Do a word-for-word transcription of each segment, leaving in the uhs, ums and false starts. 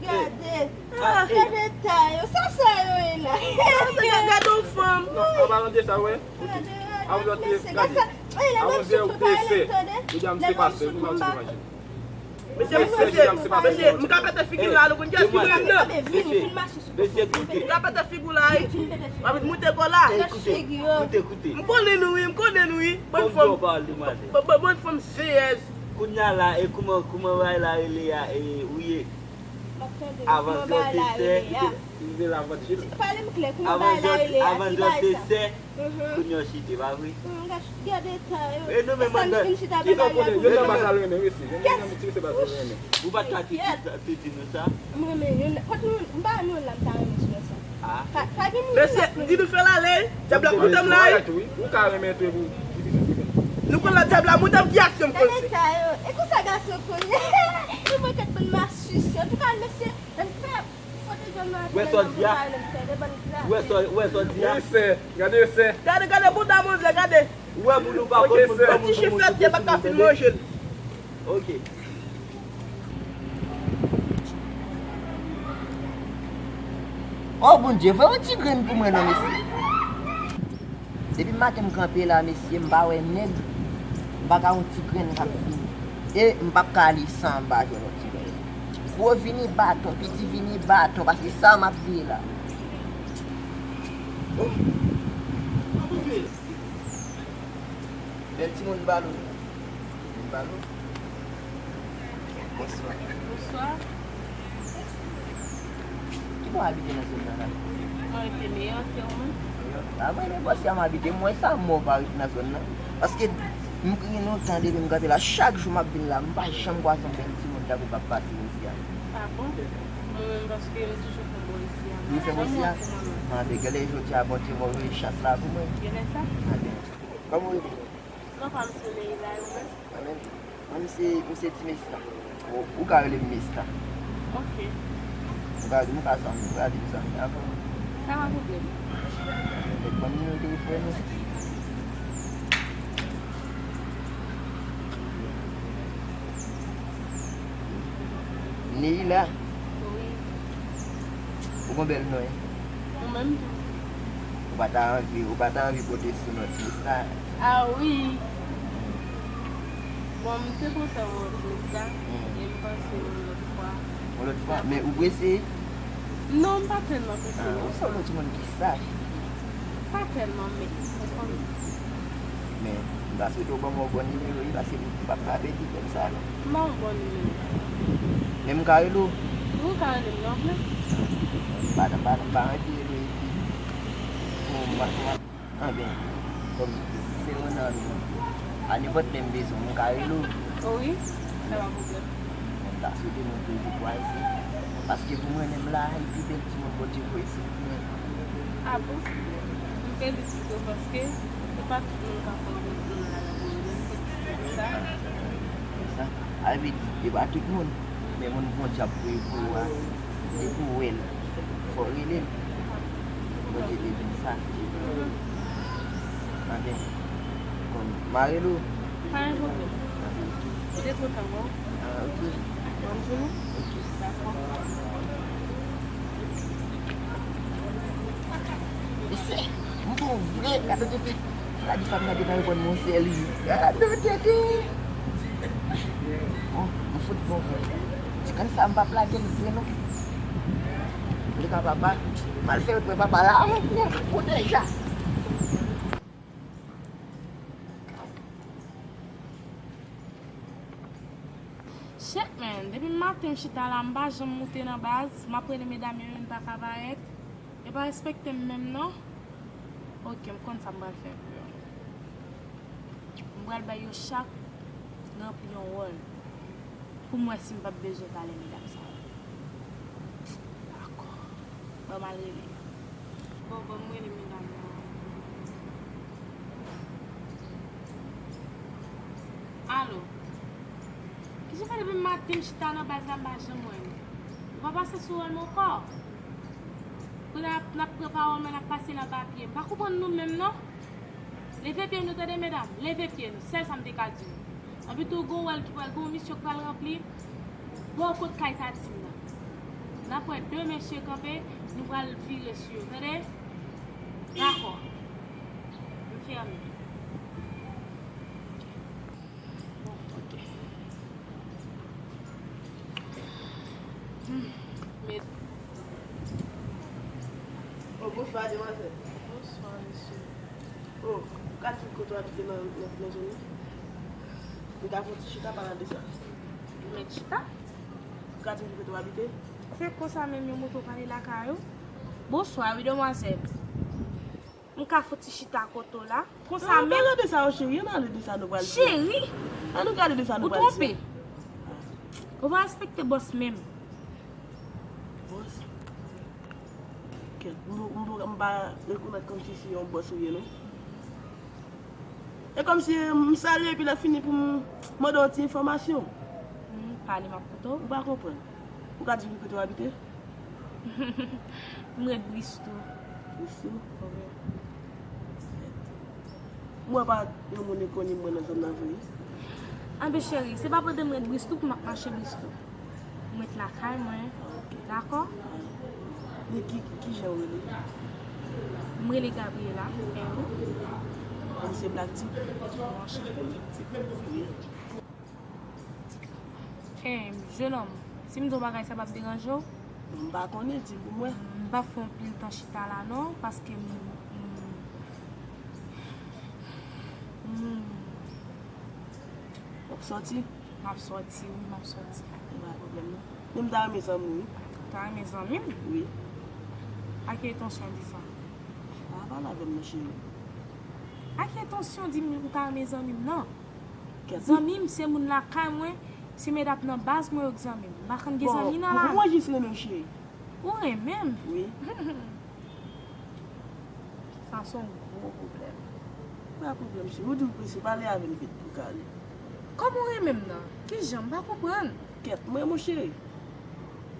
Gade. Ah, gade ta yo. Sa, sa yo ye la. Gade yon fanm. Non, an palan de sa, wè. Gade, gade, mesye, gade sa. Ey, la, menm si w pa pale, tande. Mesye, mesye, mesye, m ka pete figi w la, nou konn kiyès ki premye. Vini, vin mache sou kò m. M ka pete figi w la, wi. W ap moute kò la. Koute, koute, koute. M konnen nou, wi, m konnen nou, wi. Bann fanm, bann, bann fanm seyèz. Kounye a la, e kouman, kouman bagay la rele a, e, ou ye? Avan zòt te sè, pale m klè, kouman bagay la rele a? Ki bagay sa? Kounye a w chite, pa vre? Gade ta yo. E nou menm anndan, ki sa w konnen? Youn nan baz la l renmen, mesye. Youn nan ti mesye baz la l renmen. Ou pa t ka te di sa, te di nou sa? M renmen youn nan, kot nou, m pa renmen youn la, m ta renmen sou sa. Ah. Pa, pa gen moun. Mesye, m di nou fè l ale, dyab la moute m la, wi. Ou ka renmen tou, epi w di se ki renmen. Nou konn la dyab la moute m, ki aksyon m konn fè. Gade ta yo. E konsa gason konn ye. Nou mwen ket bann masis. Antouka, mesye, ann fè. Ou wè sa w di a? Ou wè sa, ou wè sa w di a? Wi, sè. Gade, sè. Gade, gade bouda manzè, gade. Ou wè moun ou pa konn, moun pa konn. Ti chen fèt, li pa ka fin manje l. Ok. Oh, Bondye, voye yon ti grenn pou mwen non, mesye. Depi maten m kanpe la, mesye, m pa wè nèg, m pa ka yon ti grenn k ap vini. E m p ap ka ale san m pa jwenn yon ti grenn. Gwo vini baton, piti vini baton, paske sa m ap veye la. Bèl timoun balo. Balo. Bonswa. Bonswa. Ki bò w abite nan zòn nan la? Mwen rete Meyòt, e ou menm? Meyòt. A, mwen, men bò isi a m abite, mwen sa mò pa ret nan zòn nan. Paske m gen lontan depi m kanpe la, chak jou m ap vin la, m pa janm kwaze yon bèl timoun tankou k ap pase bò isi a. A bon? Mwen menm, paske m toujou fè bò isi a. Ou fè bò isi a? A, ben, genlè jodi a, Bondye voye chans la pou mwen. Genlè sa? A, ben. Kòman w rele? Non pa m se Leila, e ou menm? Mwen menm, mwen se, mwen se Ti Mesta. Ou, ou ka rele m Mesta. Ok. Ou ka, nou ka zanmi, ou ka di m zanmi avè w. Sa pa pwoblèm. Mèt ban m nimewo telefòn ou. Neila. Wi. Ou gon bèl non, wi. Ou menm tou. Ou pa ta anvi, ou pa ta anvi pote sou non Ti Mesta? A wi. Bon, m te kontan wè w Ti Mesta. Hmm. E m panse yon lòt fwa. Yon lòt fwa? Men ou prese? Non, m pa tèlman prese non. A, ou sanble yon timoun ki saj. Pa tèlman, men ou konprann. Men, m ta swete w ban mwen yon bon nimewo, wi, paske m p ap ka pèdi kè m sa, non. M ba w bon nimewo. Men m ka rele w? Wi, ou ka rele m, non, vle. M pa, m pa, m pa anvi rele w epi. Bon, m pa, m pa, anben, kòm se yon nan nou. A nenpòt lè m bezwen w, m ka rele w. O wi, sa pa pwoblèm. Men m ta swete nou de pou twa isi. Paske pou mwen menm la, e pi bèl timoun Bondye voye sou tè. A bon? M felisite w paske se pa tout moun k ap pran moun nan la nan mwen menm, m felisite w pou sa. Konsa, a vle di, e pa tout moun, men moun Bondye ap voye pou ou a, depi w wè l, fò w rele l. Bondye te di m sa. Maten, kòm mare l ou. Pa gen pwoblèm. Ou te kontan wè w? Ah, ok. Bon, m di nou? Ok. Dakò. Mesye, m bon vre, gade tete. Fradi fanm nan gentan reponn mwen sèl wi. Gade tete. Bon, m fout bon vre. Ti konn sa, m p ap lage l vre non. Antouleka papa, m al fè yo pran papa la, m pran pou deja. Shit, man. Depi maten m chita la, m pa janm moute nan baz. M ap rele medam yo, yo pa ka parèt. Yo pa respekte m menm, non. Ok, m konn sa m pral fè pou yo. M pral bay yo chak ranpli yon wòl. Pou m wè si m p ap bezwen pale medam sa yo. Dakò. Ban m al rele yo. Bon, ban m rele medam nan. Alo. Kijan fè depi maten m chita nan baz la, m pa janm wè nou? Nou pa pase sou wòl mwen ankò? Kounye a n ap pran pawòl mwen, n ap pase l anba pye. M pa konprann nou menm, non. Leve pye nou, tande, medam. Leve pye nou. Sèl sa m te ka di nou. Anpi tou, gon wòl ki pral, gon misyon k pral ranpli bò kot kay Tatim nan. N ap wè de mesye kanpe, nou pral vire sou yo, tande? Dakò. M fèmen. Bon, ok. Hmm. Met. Oh, bonswa, demwazèl. Bonswa, mesye. Oh, ou ka di m kote w abite nan, nan, nan zòn nan? Nou ka fè yon ti chita pale de sa. Ou mèt chita? Ou ka di m kote w abite? Se konsa menm yon moto pale lakay ou? Bonswa, wi, demwazèl. M ka fouti chita kote w la. Konsa menm. Ann ale de sa, cheri. Ann ale de sa nou pral di. Cheri? Ann nou gade de sa nou pral di. Ou twonpe. Ou pa respekte bòs menm. Bòs? Kèt, m, m, m pa rekonèt kòmsi se yon bòs ou ye, non. E kòmsi m salye epi lè fini pou m mande yon ti enfòmasyon. Hmm, pale, m ap koute w. Ou pa konprann. Ou ka di m ki kote w abite? M ret Bristou. Bristou? Wi. M wè pa yon moun ki konn mwen nan zòn nan vre. Anben cheri, se pa pandan m ret Bristou pou m ap mache Bristou. M ret lakay mwen. Ah, ok. Dakò? Ah. Men ki, kijan w rele? M rele Gabriela. E ou? Mwen se Black T. Mwen se Black T. Wi. Eh, jenòm, si m di w bagay sa p ap deranje w? M pa konnen, di m pou mwen. M p ap fè yon pil tan chita la non, paske m, m, m. W ap sòti? M ap sòti, wi, m ap sòti. E pa pwoblèm non. Men m ta renmen zanmi w, wi. Ou ta renmen zanmi m? Wi. A ki entansyon w di sa? Pa pale avè m non, cheri. A ki entansyon w di m ou ta renmen zanmi m nan? Zanmi m se moun lakay mwen, se medam nan baz mwen yo k zanmi m. M pa konn gen zanmi nan lari. Bon, mwen jis renmen w, cheri. Ou renmen m? Wi. Sa se yon gwo pwoblèm. Pa pwoblèm, cheri. Ou di w prese, pale avè m vit pou w ka ale. Kòman w renmen m nan? Kijan? M pa konprann. Kèt, m renmen w, cheri.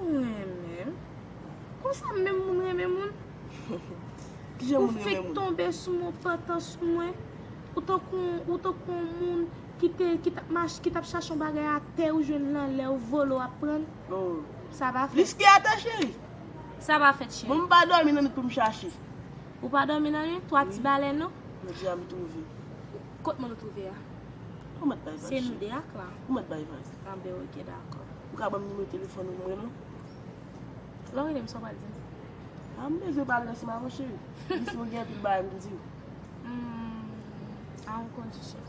Ou renmen m? Konsa menm moun renmen moun? Kijan moun renmen moun? Ou fenk tonbe sou mwen, pantan sou mwen. Ou tankou, ou tankou yon moun ki te, ki t ap mache, ki t ap chache yon bagay atè, ou jwenn l anlè, ou vole, w ap pran l. Oh. Sa pa fèt. Riske atè, cheri. Sa pa fèt, cheri. Bon, m pa dòmi nan nwit pou m chache. Ou pa dòmi nan nwit? Twa ti balèn ou? Jodi a m twouve. Kot moun ou twouve a? Ou mèt bay vag, cheri. Se nou de ak la. Ou mèt bay vag. Anben, ok, dakò. Ou ka ban m nimewo telefòn ou, m rele w? Lè w rele m, sa w pral di m? A, m bezwen pale ansanm avè w, cheri. Menm si mwen gen anpil bagay pou m di w. Hmm, a yon kondisyon.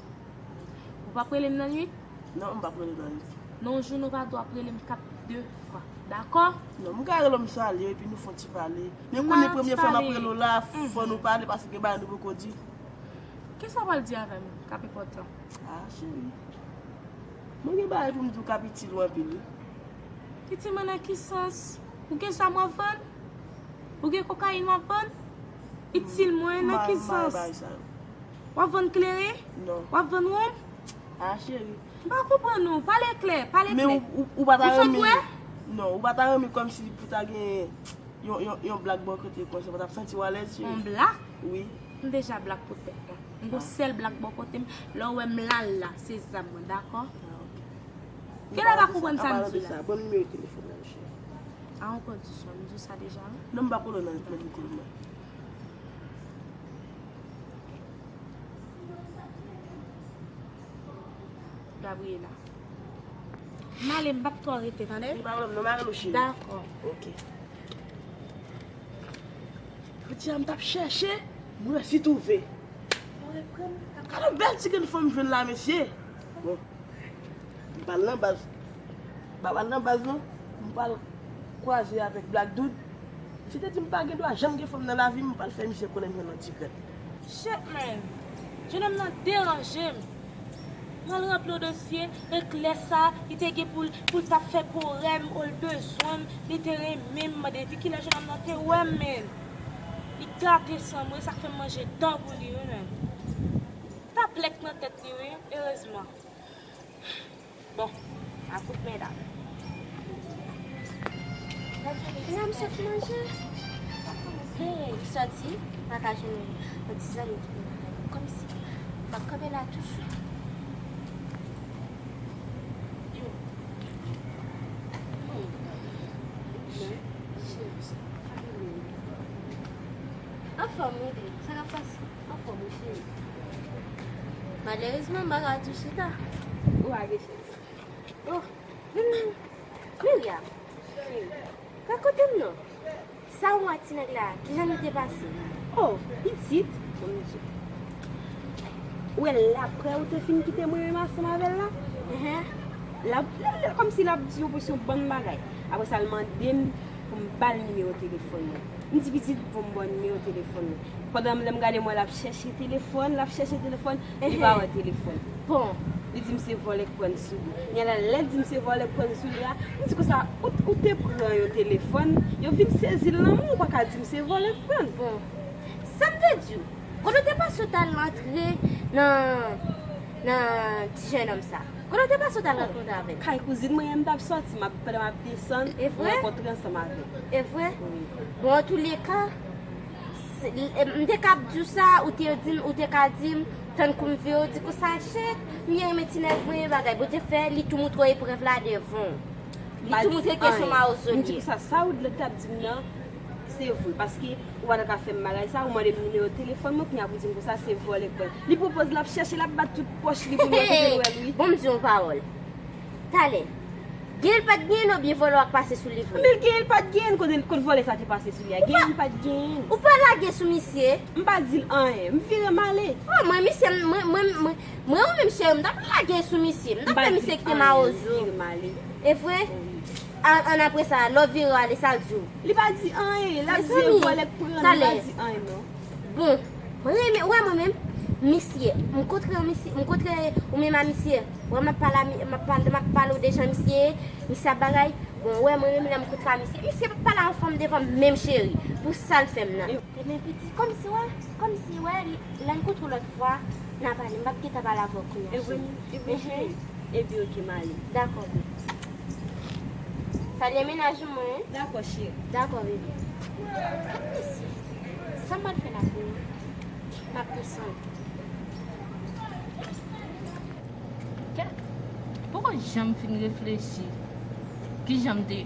Ou p ap rele m nan nwit? Non, m p ap rele w nan nwit. Nan yon jounen, ou pa dwe ap rele m kat, de fwa. Dakò? Non, m ka rele w, m salye w, epi nou fè yon ti pale. Men kounye a premye fwa m ap rele w la, fò nou pale, paske gen bagay nou poko di. Kisa w pral di avè m k ap enpòtan? Ah, cheri. Mwen gen bagay pou m di w k ap itil ou anpil, wi. Itil mwen nan ki sans? Ou gen zam w ap vann? Ou gen kokayin w ap vann? Itil mwen nan ki sans? W ap vann kleren? Non. W ap vann wonm? Ah, cheri. M pa konprann ou. Pale klè, pale klè. Men ou, ou, ou pa ta renmen. Non, ou pa ta renmen kòmsi pou ta gen yon, yon, yon blak bò kote konsa, ou pa t ap santi w alèz, cheri? Yon blak? Wi. M deja blak pou tèt mwen. M gon sèl blak bò kote m. Lè w wè m la, la, se zam mwen, dakò? Ah, ok. Kilè w pa konprann sa m di w la? Ban m nimewo telefòn nan, cheri. A, yon kondisyon, m di w sa deja, wi. Non, m pa konnen nan, nan telefòn nan. Gabriela. M ale, m p ap twò rete, tande? Gen pwoblèm non, m a rele w, cheri. Dakò. Ok. Jodi a m t ap chèche, m resi twouve. Gade yon bèl ti grenn fanm m jwenn la, mesye. Bon, m pral nan baz. M pa pral nan baz non. M pral kwaze avèk Black Dood. Misye te di m pa gen dwa janm gen fanm nan lavi m, m pral fè misye konnen m jwenn yon ti grenn. Shit, man. Jennonm nan deranje m. M al ranpli yon dosye, e klè sa, li te gen pou l, pou l t ap fè pwogrè m, o l bezwen m, li te renmen m, mande depi kilè jennonm nan te wè m, men li gate san mwen, sa k fè m manje dan pou li, wi, men. T ap lèk nan tèt li, wi, erezman. Bon, a kout medam. Medam sot manje. Hey, soti, m pa ka jwenn yon ti zanmi ki vin kòmsi m ap kanpe la toujou. Yo. Bon. Cheri. Anfòm, wi, baby. Sa k ap pase? Anfòm, wi, cheri. Malerezman, m pa ka toujou chita. Ou pa gen chans. Oh, vin, Miriam. Cheri. Rakonte m non. Sa ou a ti nèg la, kijan li te pase? Oh, pitit, bon, m di w. Ou wè l apre ou te fin kite mwen menm ansanm avè l la? Enhen. L ap, l, l, kòmsi l ap di w pou se yon bann bagay. Apre sa, l mande m pou m ba l nimewo telefòn mwen. M di pitit pou m ba w nimewo telefòn mwen. Pandan lè m gade m wè l ap chèche telefòn, l ap chèche telefòn, li pa wè telefòn. Bon. Li di m se vòlè k pran l sou li. Kounye a la, lè l di m se vòlè k pran l sou li a, m di konsa, ou, ou te pran yon telefòn, yo vin sezi l nan men w, ou pa ka di m se vòlè k pran l. Bon. Sa m te di w, kote w te pase w t al antre nan, nan ti jennonm sa? Kote w te pase w t al rankontre avè l? Kay kouzin mwen, m t ap sòti, m ap, pandan m ap desann, m rankontre ansanm avè l. E vre? Wi. Bon, antouleka, se, m te ka ap di w sa, ou te di m, ou te ka di m, tankou m vire, ou di konsa, shit, m byen renmen ti nèg mwen, bagay. Bondye fè, li tou moutre w eprèv la devan w. Li tou moutre ke se yon mawozo li ye. M di konsa, sa ou t ap di m nan, se vre, paske ou pa t ka fè m bagay sa, ou mande m nimewo telefòn mwen, kounye a pou di m konsa se vòlè k pran l. Li pwopòz l ap chèche, l ap bat tout pòch li pou l wè kote l wè l, wi. Bon, m di yon pawòl. Talè, genyen l pa t genyen oubyen vòlè a k pase sou li vre? Men genyen l pa t genyen, kote, kote vòlè sa te pase sou li a? Genyen l pa t genyen. Ou pa lage sou misye? M pa di l anyen, m vire m ale. Oh, mwen, misye, mwen, mwen, mwen, mwen, ou menm cheri, m t ap lage sou misye. M t ap fè misye kite mawozo. M pa di l anyen, m vire m ale. E vre? Wi. An, an apre sa, lè w vire w ale, sa l di w? Li pa di anyen, l ap di e vòlè k pran l, li pa di anyen non. Bon, mwen renmen, ou wè mwen menm, misye, m kontre yon misye, m kontre ou menm a misye, ou wè m ap pale a mi-, m ap pale, m ap pale w de jan misye ye, misye ap bagay, bon, ou wè mwen menm lè m kontre a misye, misye p ap pale a yon fanm devan m menm cheri, pou sa l fè m nan. Ebyen pitit, kòmsi wè, kòmsi wè, lè n kontre w lòt fwa, n a pale, m p ap gentan pale avè w kounye a cheri. Ebyen, cheri. Ebyen, oke, m ale. Dakò, bebe. Salye mennaj ou mwen. Dakò, cheri. Dakò, bebe. Gad mesye. Sa m pral fè la pou ou? M ap desann. Kèt. Poko janm fin reflechi kijan m te,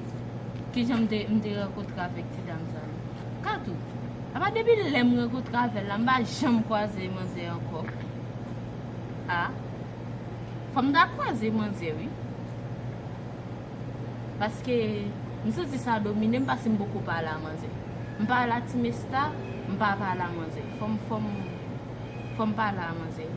kijan m te, m te rankontre avèk ti dam sa, non. Katou, apa depi lè m rankontre avè l la, m pa janm kwaze manzè ankò. A, fò m ta kwaze manzè, wi. Paske m santi sa domine m, paske m poko pale a manzè. M pale a Ti Mesta, m pa pale a manzè. Fò m, fò m, fò m pale a manzè.